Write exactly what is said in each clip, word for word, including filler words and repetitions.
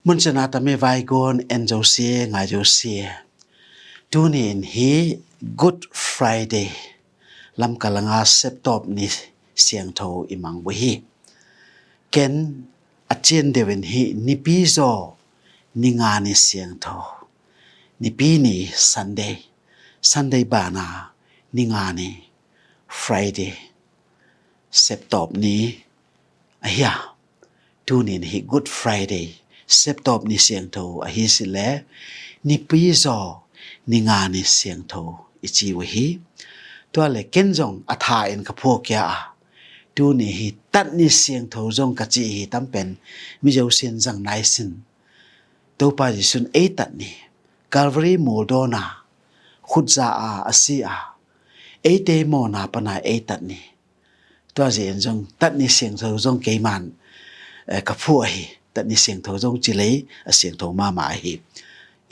Muncina tami vaigun en zosia ngai zosia, tuni in hi Good Friday, Lamka langa Septawp ni siangtho i mang uh hi. Ken a cian deuh in hi Nipi zaw ni nga ni siangtho, Nipi ni Sunday, Sunday bana ni nga ni Friday, Septawp ni ahi a. Tuni in hi Good Friday, Septawp ni siangtho ahi sileh Nipi zaw ni nga ni siangtho i ci uh hi. Tua le ken zong a tha in ka phuak kia a, tuni hi tat ni siangtho zong ka ci hi. Tampen mi zosian zang nai sin. Topa Jesu'n ei tat ni, Calvary muldawna khutza a a si a, eite mawna pana ei tat ni. Tua zia in zong tat ni siangtho zong keiman, eh, ka phuak ahi. Tat ni siangtho zong ci lei a siangtho mahmah ahi.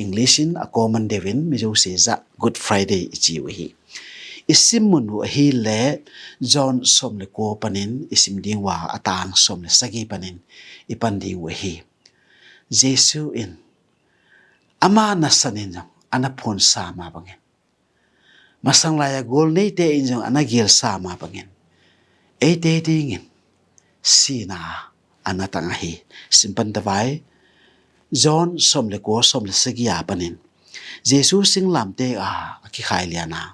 English in a common deuh in mi zosia zah Good Friday i ci uh hi. I sim mun uh ahi le John sawm le kua panin i sim ding uh a, a tang sawm le sagih panin i pan ding uh ahi. Jesu in ama nasan in zong a na phuansa mah bangin, masang lai-a gual neite in zong a na gilsa mah bangin, eite dingin sihna a na tang ahi. Sim pan ta vai. John sawm le kua, sawm le sagih a panin Jesu singlamteh a a kikhai lian a.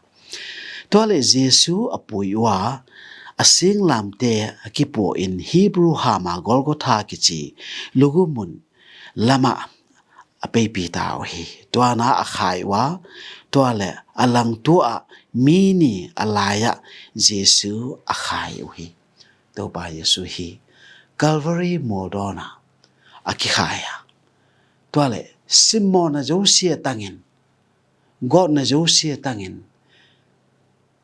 Tua le Jesu a pui uh a, a singlamteh a kipuah in Hebrew hama Golgotha kici lugu mun lamah a peipi ta uh hi. Tua na a khai uh a, tua le a langtuah a mi ni a lai-ah Jesu a khai uh hi. Topa Jesu hi Calvary muldawna a kikhai a. Tua le simmawhna zosia tangin, gawtna zosia tangin,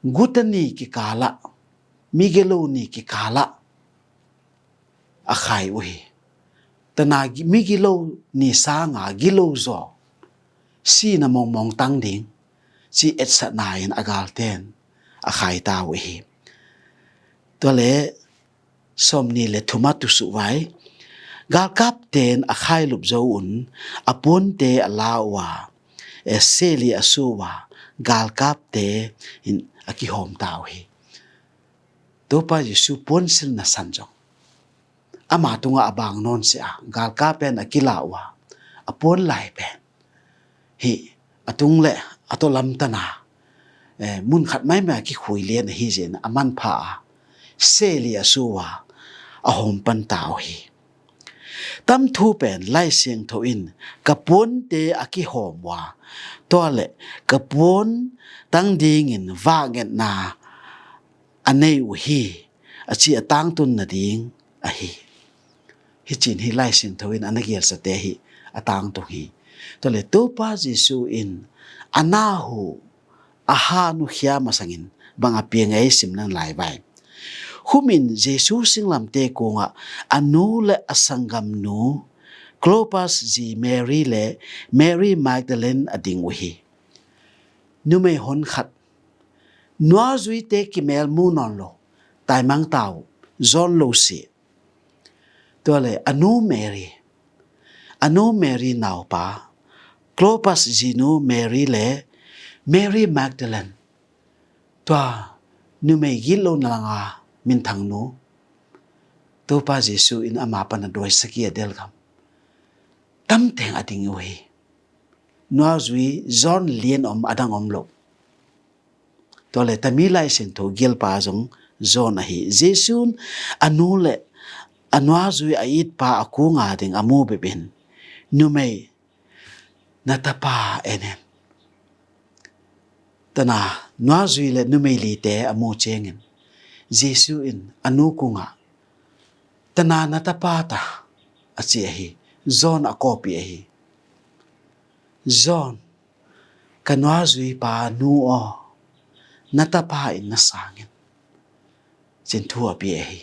guta ni kikalah, migilo ni kikalah a khai uh hi. Tana gi-, migilo ni sanga gilo zaw, sihna mawngmawng tang ding ci etsakna in a galten a khai ta uh hi. Tua le sawm ni le thum a tusuk vai. Galkapten a khailup zo un a puante a la uh a, e, seli a su uh a, galkapte in a kihawm ta uh hi. Topa Jesu puansilna san zong ama tungah a bang nawn si a, galkap pen a kila uh a, a puan lai pen hi a tung le a tawlam tana, eh, mun khat maimai a kikhui lian ahi zin a manpha a, seli a su uh a, a hawm pan ta uh hi. Tam thu pen Lai Siangtho in ka puante a kihawm uh a, tua le ka puan tang dingin vak ngetna a nei uh hi, a ci a tangtun nading ahi. Hi cin hi Lai Siangtho in a na gialsate hi a tangtung hi. Tua le Topa Jesu in a na hu a ha nukhia masangin bang a piang ei sim nan lai vai. Humin Jesu singlamte kungah a nu le a sanggamnu Clopas zi Mary le Mary Magdalene a ding uh hi. Numei hon khat, nuazuite kimel mu nawn lo, taimang ta uh, zawn lo si. Tua le a nu Mary, a nu Mary naupa, Clopas zinu Mary le Mary Magdalene, tua numei gilo na langa minthangnu, Topa Jesu in ama pana dawi saki a delgam tamteng a ding uh hi. Nuazui zawn lian om a dang om lo. Tua le tami Lai Siangtho gialpa zong zawn ahi. Jesu'n a nu le a nuazui a itpa a kunga ding a mu bepin, numei, na tapa en in. Tana nuazui le numei lite a mu ciangin Jesu in a nu kungah, tana na tapa ta, a ci ahi. John a kawpi ahi. John, ka nuazuipa nu aw, na tapa in na sangin, cin thu a pi ahi.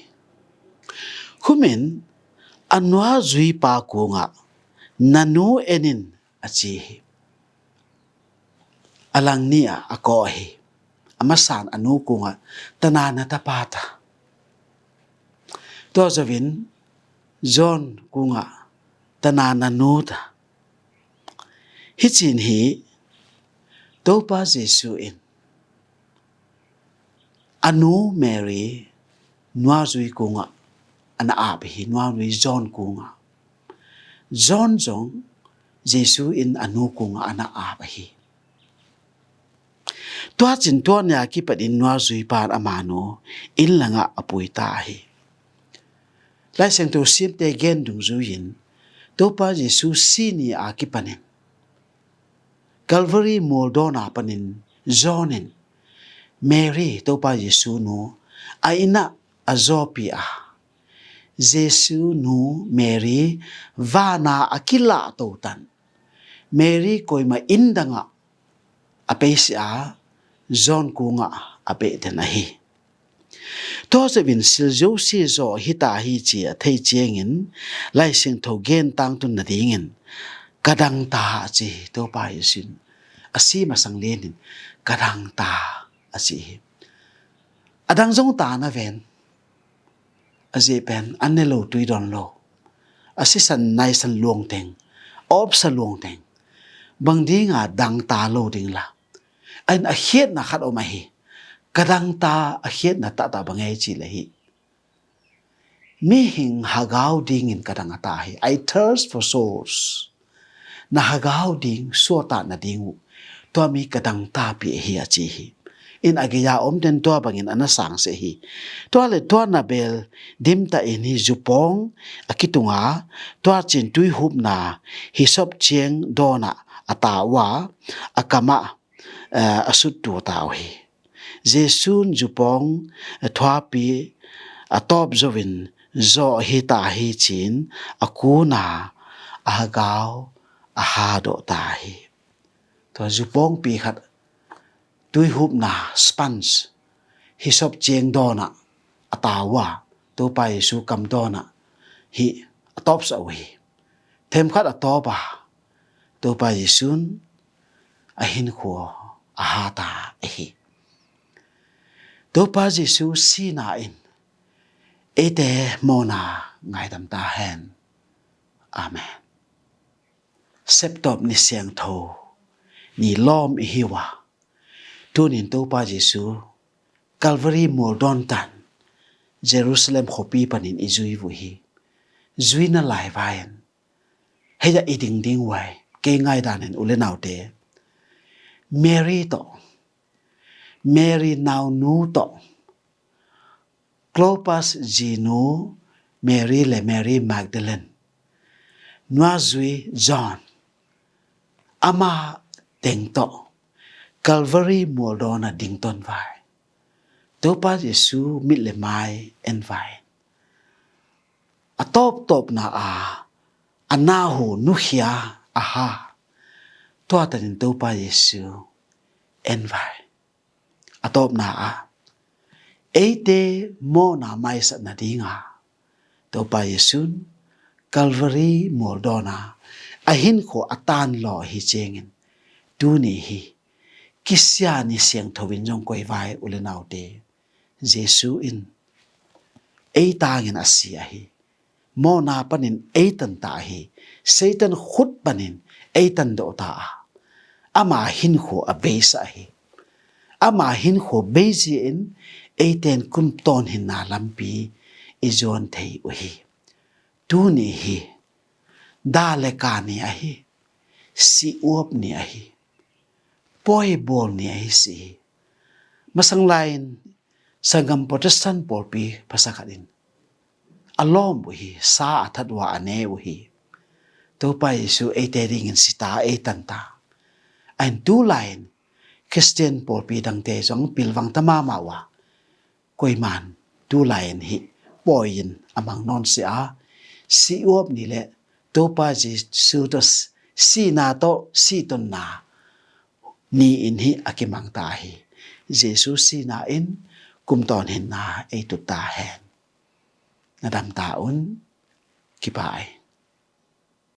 Humin a nuazuipa kungah, na nu en in, a ci hi. A lang ni ah a kawh ahi. A masan a nu kungah, tana na tapa ta. Tua zawin John kungah, Tana na nu ta. Hicin hi Topa Jesu in a nu Mary nuazui kungah a na ap hi, nuazui John kungah. John zong Jesu in a nu kungah a na ap hi. Tua cin tua ni a kipatin nuazui pan ama nu inn langah a pui ta hi. Laisiangtho simte gen dungzui in Topa Jesu si ni a kipanin Calvary mualdawn a panin John in Mary Topa Jesu nu a innah a zawpi a, Jesu nu Mary vana a kilah totan Mary koima inn dangah a peisi a John kungah a pehten ahi. Tua zepin silzo si zaw hita hi ci a thei ciangin Laisiangtho gen tangtun nadingin ka dangta a ci hi. Topa Jesu in a si masang lianin ka dangta a ci hi. A dang zong ta na ven a zih pen an ne lo tui don lo a sisan naisan luangteng a opsa luangteng bang dinga dangta lo ding la a in a khiatna khat om ahi. Ka dangta a khiatna tahta bang ei ci le hi. Mihing hagau dingin ka dang a ta hi. I thirst for souls. Na hagau ding suatah na ding uh tua mi ka dangtapi ahi a ci hi. In a geia omten tua bangin a na sang seh hi. Tua le tua na bel dimta in hi zupawng a kitunga tua cin tuihupna hi sop ciang dawnah a ta uh a a kamah a suttu ta uh hi. Jesu'n zupawng thuapi a tawp zoin zawh hita hi cin a kuna a hagau a hadawh ta hi. Tua zupawngpi khat tuihupna sponge hi sop ciang dawnah a ta uh a Topa Jesu kam dawnah hi a tawpsah uh hi. Themkhat a tawp a Topa Jesu'n a hinkhua a hata ahi. Topa Jesu sina in eite mawna ngaidam ta hen. Amen. Septop ni siangtho ni lawm i hi uh a tunin Topa Jesu Calvary mualdawn tan Jerusalem khuapi panin i zui uh hi. Zuina lai vai-in hei a i dingding uh ai. Kei ngaidan in u le naute Mary tawh Mary naunu tawh Clopas zinu Mary le Mary Magdalene nuazui John ama teng tawh Calvary mualdawn a dington vai. Topa Jesu mit le mai en vai. A tawptawpna a a nahu nukhia a ha tuatanin Topa Jesu en vai. A tawpna a eite mawna maisat nadinga Topa Jesu'n Calvary mualdawn a a hinkhua a tanlaw hi ciangin tuni hi kisia ni siangtho in zong koi vai u le naute. Jesu in ei tangin a si ahi. Mawna panin ei tanta ahi. Satan khut panin ei tandawh ta a ama hinkhua a beisa ahi. Ama hinkhua beizia in eiten kum tawnhinna lampi i zuan thei uh hi. Tuni hi da le ka ni ahi. Si uap ni ahi. Pawi bawl ni ahi si hi. Masang lai-in sanggam Protestant pawlpi phasak khat in a lawm uh hi. Sa a that uh a a ne uh hi. Topa Jesu eite dingin sita ei tanta. A in tu lai-in Khristian pawlpi dangte zong pilvang ta mahmah uh a koiman tu lai-in hih pawi-in a mang nawn si a si uap ni le Topa Jesu tawh sina tawh sitonna ni-in hih a kimangta hi. Jesu sina in kum tawnhinna ei tutta hen. Na damta un. Kipai.